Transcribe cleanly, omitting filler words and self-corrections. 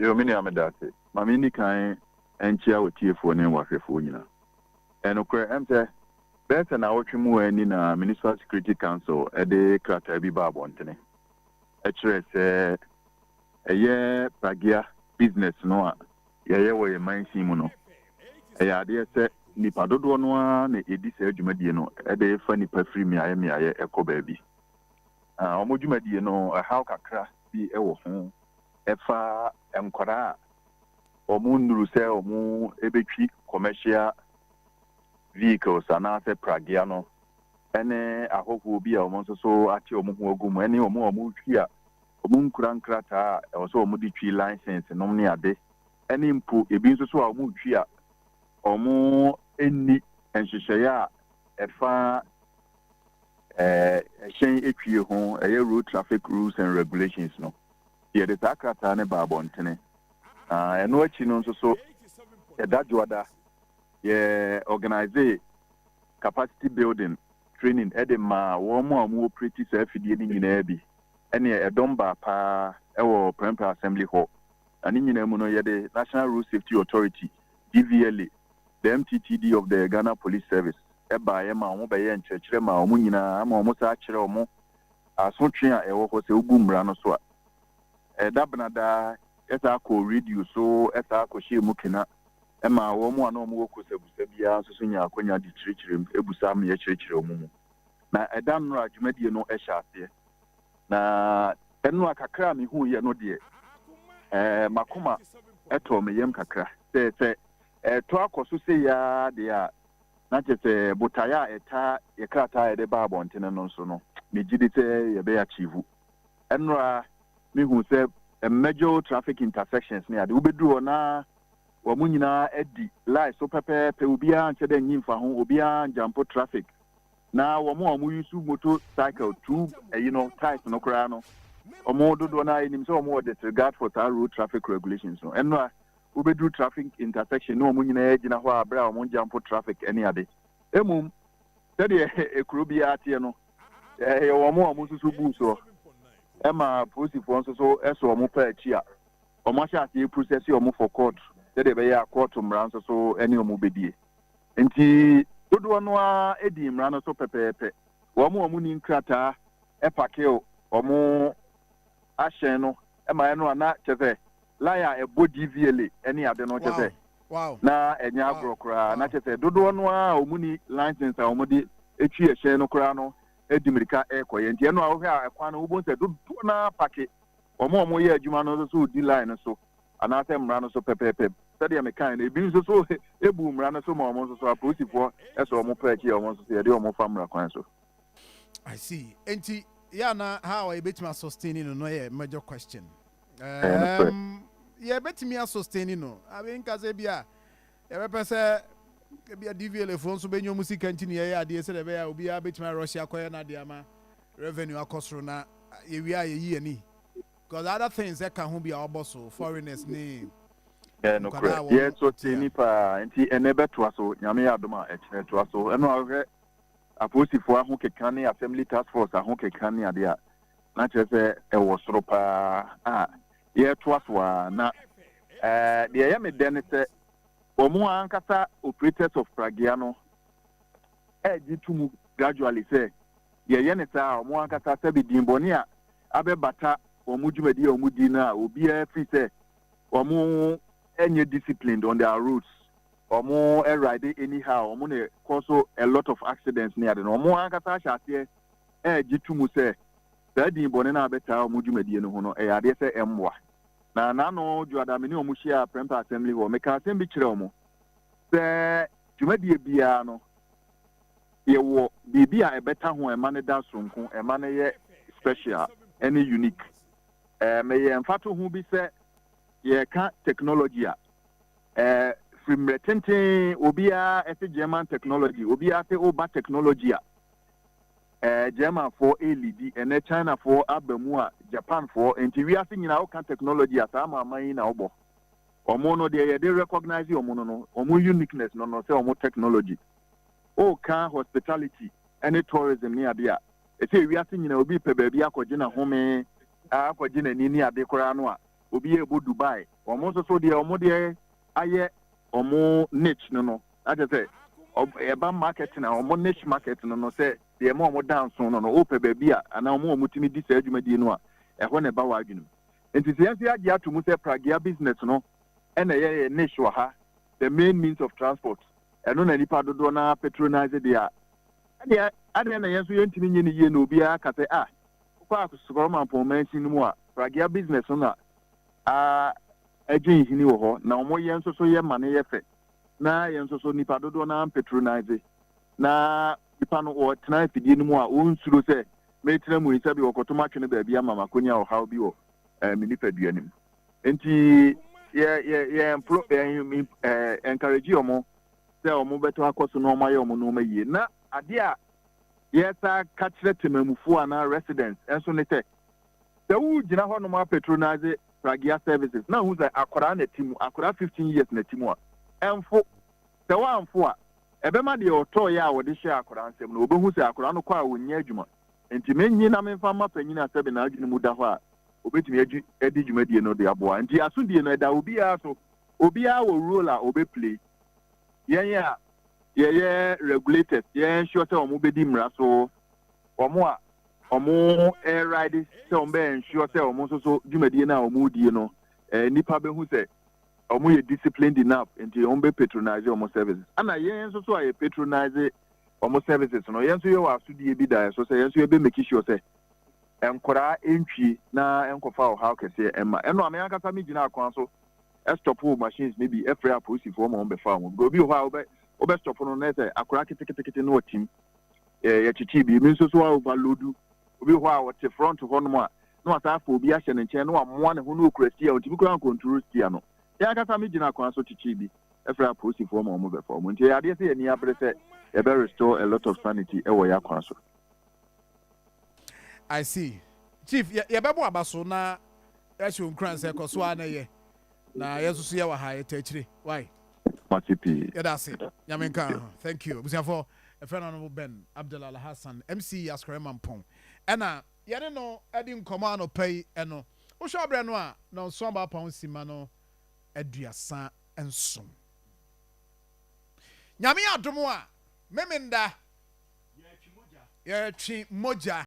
Yo, me nua, meda ase. Ma menni kan nkyia w'atiefoɔ ne w'ahwɛfoɔ nyinaa. Ɛnokorɛ, sɛ bɛyɛ sɛ naawɔtwe mu ani na Municipal Security Council ɛde krataa bi ba abɔntene ɛkyerɛ sɛ ɛyɛ pragea business no a yɛyɛ wɔ yɛn mansin mu no, ɛyɛ adeɛ sɛ nipa dodoɔ no ara na ɛdi saa dwumadie no, ɛde fa nipa firi mmeaeɛ mmeaeɛ ɛkɔ baabi. Wɔn dwumadie no, ɛhaw kakra bi ɛwɔ ho, ɛfa nkwadaa a wɔn nnuru sɛ wɔn ɛbɛtwi commercial vehicles anaasɛ pragea no, ɛne ahɔhoɔ bi a wɔn nso so ate wɔn ho agu mu, ɛne wɔn a wɔn twi a wɔn nkura nkrataa a ɛwɔ sɛ wɔn de twi, license nom ne ade, ɛne mpo ebi nso so a wɔn twi a wɔn nni nhyehyɛeɛ a ɛfa ɛhyɛn etwie ho, ɛyɛ road traffic rules and regulations no. Yɛde saa krataa ne ba abɔntene. Na ɛno akyi no nso so, yɛda Dwoada yɛ organize capacity building training ɛde ma wɔn a wɔn operate saa afidie no nyinaa bi, ɛne ɛdɔm baa paa ɛwɔ Prempeh Assembly Hall. Na ne nyinaa mu no, yɛde National Road Safety Authority, DVLA, the MTTD of the Ghana Police Service ɛbaeɛ ma wɔn bɛyɛ nkyerɛkyerɛ ma wɔn nyinaa, ama wɔn saa kyerɛ wɔn asotwe a ɛwɔ hɔ sɛ wobu mmara no so a. Ɛda Benadaa ɛsaa kɔ radio so, ɛsaa akɔhyɛ mu kena ɛma wɔn a na wɔn wɔ kosabusa biara nso so nya akonnwa de kyerɛkyerɛ mu, ebusa ama yɛkyerɛkyerɛ wɔn mu. Na ɛda nnora dwumadie no ɛhyɛ aseɛ, na ɛnora kakra a mehu yɛ no deɛ, makoma ɛtɔ me yam kakra sɛ ɛtɔ akɔ so sɛ yaa deɛ a, na kyerɛ sɛ botaeɛ a ɛta yɛ krataa a yɛde ba abɔntene no nso no, megye di sɛ yɛbɛyɛ achieve. Ɛnora mehu sɛ major traffic intersections ne ade, wobɛduru hɔ na wɔn mo nyinaa adi line so pɛpɛɛpɛ, obiara nkyɛ dɛ nyi mfa ho, obiara njump traffic. Na wɔn a wɔn use motorcycle two ɛyi no types no koraa no, wɔn dodoɔ no anim sɛ wɔn wɔ disregard for saa road traffic regulations no. Ɛnora wobɛduru traffic intersection ne wɔn nyinaa gyina hɔ a abere a wɔn jump traffic ne ade. Emom sɛdeɛ ekuro biara teɛ no, ɛyɛ wɔn a wɔn nso so bu soɔ, ɛma polisifoɔ nso so ɛsɔ wɔn pɛ akyi a wɔn ahyɛ aseɛ process wɔn for court, sɛdeɛ ɛbɛyɛ a court mmara nso so ɛne wɔn bɛdie. Nti dodoɔ no ara edi mmara no so pɛpɛɛpɛ. Wɔn a wɔn ni nkrataa ɛpark wɔn ahyɛn no, ɛma ɛno ana kyɛ sɛ line a ɛbɔ DVLA ɛne ade no kyɛ sɛ na ɛnyɛ agorɔ koraa. Na kyɛ sɛ dodoɔ no ara a wɔn ni license a wɔn de etwi ɛhyɛn no koraa no edi mirika ɛrekɔyɛ. Nti ɛno a wohwɛ a, ɛkwan no wobɔ sɛ dodoɔ no ara park. Wɔn a wɔyɛ adwuma no nso so di line no so anaasɛ mmara no so pɛpɛɛpɛ. Sɛdeɛ mekan no, ebi nso so ebu mmara no so ma wɔn nso so apolisifoɔ ɛsɛ wɔn pɛ akyi a wɔn nso so yɛde wɔn fa mmara kwan so. I see. Nti yà na how a yɛbɛtumi asustain no yɛ major question. Ɛyɛ nokorɛ. Yɛbɛtumi asustain no abi nkasa bi a yɛbɛpɛ sɛ ebi a DVLA foɔ nso bɛnya ɔmo sika, nti ne yɛyɛ adeɛ sɛdeɛ ɛbɛyɛ a obiara bɛtumi arɔhye akɔyɛ n'adeɛ ama revenue akɔ soro, na yɛwie a yɛyi yɛni, because other things ɛka ho bi a ɔbɔ so, foreigners ne Ɛyɛ nkwadaa nokorɛ. a wɔn Yɛ sustain paa. Nti ɛnɛ bɛtoa so, Nyame yɛ adom a ɛkyerɛ toa so. Ɛno a wohwɛ apolisifoɔ aho keka ne assembly task force aho keka ne adeɛ a, na kyerɛ sɛ ɛwɔ soro paa a yɛtoa so a. Na deɛ ɛyɛ me dɛ ne sɛ wɔn ankasa operators of pragea no ɛregye to mu gradually sɛ yɛyɛ ne saa a, wɔn ankasa sɛbi din bɔne a abɛbata wɔn dwumadi a wɔn di no a obiara firi sɛ wɔn ɛnyɛ disciplined on their roads, wɔn ɛride anyhow, wɔn na cause a lot of accidents ne ade no, wɔn ankasa ahyɛ aseɛ ɛregye to mu sɛ saa din bɔne no a abɛtaa wɔn dwumadie no ho no, ɛyɛ adeɛ sɛ ɛmmoa. Na n'ano Dwoada me ne wɔn hyia Prempeh Assembly hɔ, meka asɛm bi kyerɛ wɔn sɛ dwumadie biara no, yɛwɔ biribi a ɛbɛta ho a ɛma no da soronko, ɛma no yɛ special ɛne unique. Meyɛ mfato ho bi sɛ yɛka technology a, firi mmerɛ tenten obiara ɛsɛ German technology, obiara sɛ ɔba technology a, Germanfoɔ ɛlead. Ɛnɛ Chinafoɔ aba mu a, Japanfoɔ. Nti wiase nyinaa woka technology a, saa amaaman yi na wobɔ ɔmo no deɛ yɛde recognize ɔmo no, ɔmo uniqueness no sɛ ɔmo technology. Ɔka hospitality ɛne tourism ne ade a, ɛsɛ wiase nyinaa obi pɛ baabi akɔgye n'ahome, akɔgye n'ani ne ade koraa no a. Obi ɛbɔ Dubai, wɔn nso so deɛ, wɔn deɛ ayɛ wɔn niche no, akyɛ sɛ ɛba marketing a, wɔn niche market no sɛ deɛ ɛma wɔn da nso no, wopɛ baabi a anaa wɔn a wɔtumi di saa dwumadie no a, ɛhɔ na ɛba wɔ adwene mu. Nti sɛ yɛn nso yɛagye ato mu sɛ pragea business no ɛna ɛyɛ yɛ niche wɔ ha, the main means of transport, ɛno na nipa dodoɔ na patronize deɛ a, ɛdeɛ adeɛ na yɛn nso yɛntumi nye ne yie na obiara ka sɛ, ah, wokɔ Asokore Mampɔn mansin no mu a, pragea business no na a agye nhini wɔ hɔ, na wɔn yɛn nso so yɛ ma ne yɛ fɛ, na yɛn nso so nipa dodoɔ na patronize, na nipa no wɔtena afidie no mu a, wɔnsuro sɛ mɛtena mu yi sɛbi wɔkɔto matwe no baabi ama makonya ɔhaw bi wɔ me nipadua no mu. Nti yɛ yɛ yɛ mplo yɛ encourage wɔn sɛ wɔn bɛtɔ akɔ so na wɔn ayɛ wɔn nneɛma yie. Na adeɛ a yɛsa ka kyerɛ temamufoɔ anaa residents nso ne sɛ wogyina hɔnom a patronize pragea services na hu sɛ akwaraa na ti mu, akwaraa 15 years na ti mu a, ɛmfo sɛ woamfo a, ɛbɛma deɛ ɔtɔɔyɛ a wɔde hyɛ akwaraa nsɛm no, wɔbɛhu sɛ akwaraa no kɔ a, wɔnyɛ adwuma. Nti menyi na memfa mma panyin a sɛbe n'adwene mu da hɔ a, obetumi adi adi dwumadie no de aboa. Nti asodie no ɛda obiara so. Obiara wɔ role a ɔbɛplay. Yɛn a yɛyɛ regulators, yɛn ensure sɛ wɔn bɛdi mmara so. Wɔn a wɔn ɛride sɛ wɔn bɛ ensure sɛ wɔn nso so dwumadie no a wɔn die no, nipa bɛhu sɛ wɔn yɛ disciplined enough, nti wɔn bɛ patronize wɔn services. Ɛna yɛn nso so a yɛ patronize wɔn services no, yɛn nso yɛ wɔ asodie bi da yɛ so sɛ yɛn nso yɛ bɛ make sure sɛ nkwaraa ntwie na nkɔfa ɔhaw kɛseɛ ɛma ɛno a. Me ankasa mi gyina akwan so ɛstop machines ne bi, ɛfrɛ apolisifoɔ ma wɔn bɛfa wɔn, because obi wɔ hɔ a wobɛ stop no na sɛ akwaraa ketekete no wɔtim yɛkyekye bi. Mi nso so a overload. Obi wɔ hɔ a wɔte front hɔnom a, na wasan afa obi ahyɛ ne nkyɛn na wamoa ne ho na okura steer, ontumi kura ncontrol steer no. Yɛn ankasa mi gyina akwan so kyekye bi, ɛfrɛ apolisifoɔ ma wɔn bɛfa wɔn. Nti ɛyɛ adeɛ sɛ yɛn ani abere sɛ yɛbɛ restore a lot of sanity ɛwɔ yɛn akwan so. I see. Chief, yɛbɛbɔ aba so na yɛahyɛ nkuran sɛ kɔ so a na yɛ na yɛn nso so yɛwɔ ha, yɛtɛ akyire why. Mate pii. Yɛda ase, Nyame nka ho. Thank you. Abusuafoɔ, ɛfrɛ no no Ben Abdul Alhassan, MCE Asokore Mampɔn, ɛna yɛne no ɛde nkɔmmɔ anɔpa yi. Ɛno wohwɛ aberɛ no a, na nso aba apa ho sima no 37. Nyame adom a, memenda yɛtwe mogya.